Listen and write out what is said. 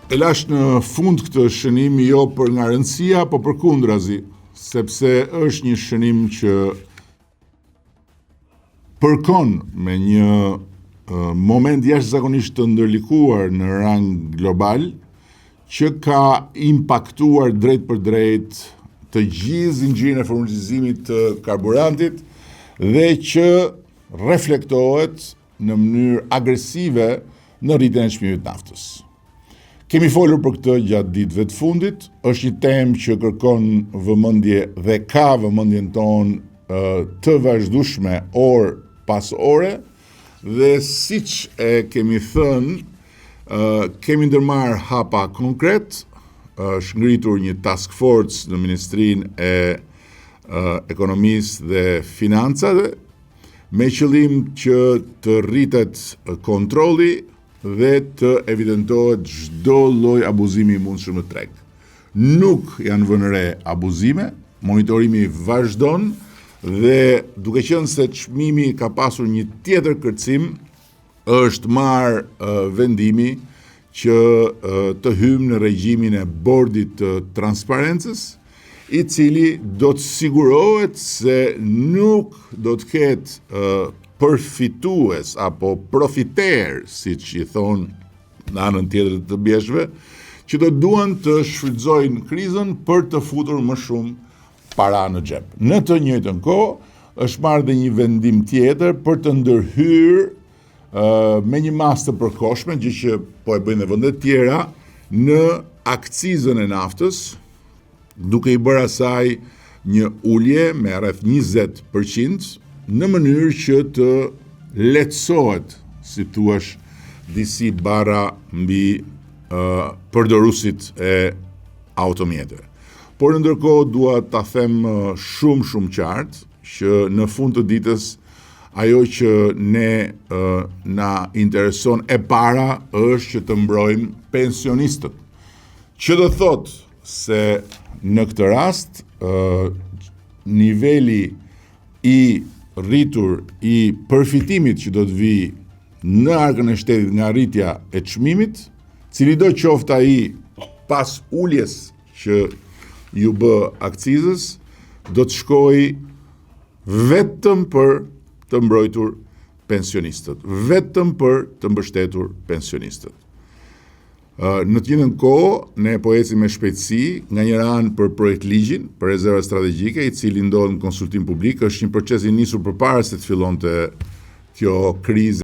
E lashë në fund këtë shënim jo për nga rëndësia, po përkundrazi, sepse është një shënim që përkon me një moment jashtëzakonisht të ndërlikuar në rang global, që ka impaktuar drejtpërdrejt të gjithë zinxhirin e furnizimit të karburantit dhe që reflektohet në mënyrë agresive në rritjen e çmimit të naftës. Kemi folur për këtë gjatë ditëve të fundit, është një temë që kërkon vëmendje dhe ka vëmendjen tonë të vazhdueshme orë pas ore dhe siç e kemi thënë, kemi ndërmarrë hapa konkret, është ngritur një task force në Ministrinë e Ekonomisë dhe Financave me qëllim që të rritet kontrolli dhe të evidentohet çdo lloj abuzimi i mundshëm në treg. Nuk janë vënë re abuzime, monitorimi vazhdon dhe duke qenë se çmimi ka pasur një tjetër kërcim, është marrë vendimi që të hyjmë në regjimin e bordit të transparencës, i cili do të sigurohet se nuk do të ketë përfitues apo profiterë, siç i thonë në anën tjetër të bjeshkëve, që do duan të shfrytëzojnë krizën për të futur më shumë para në xhep. Në të njëjtën kohë, është marrë dhe një vendim tjetër për të ndërhyrë me një masë të përkohshme, gjë që po e bëjnë dhe vendet tjera, në akcizën e naftës, duke i bërë asaj një ulje me rreth 20% në mënyrë që të lehtësohet, si thuash, disi barra mbi uh, përdoruesit e automjeteve. Por në ndërkohë dua ta them shumë shumë qartë që në fund të ditës ajo që ne na intereson e para është që të mbrojmë pensionistët. Që do thotë se në këtë rast niveli i rritur i përfitimit që do të vijë në arkën e shtetit nga rritja e çmimit, cilido qoftë ai pas uljes që iu bë akcizës, do të shkojë vetëm për të mbrojtur pensionistët, vetëm për të mbështetur pensionistët. Në të njëjtën kohë, ne po ecim me shpejtësi, nga njëra anë për projektligjin për rezervat strategjike, i cili ndodhet në konsultim publik, është një proces i nisur përpara se të fillonte kjo krizë.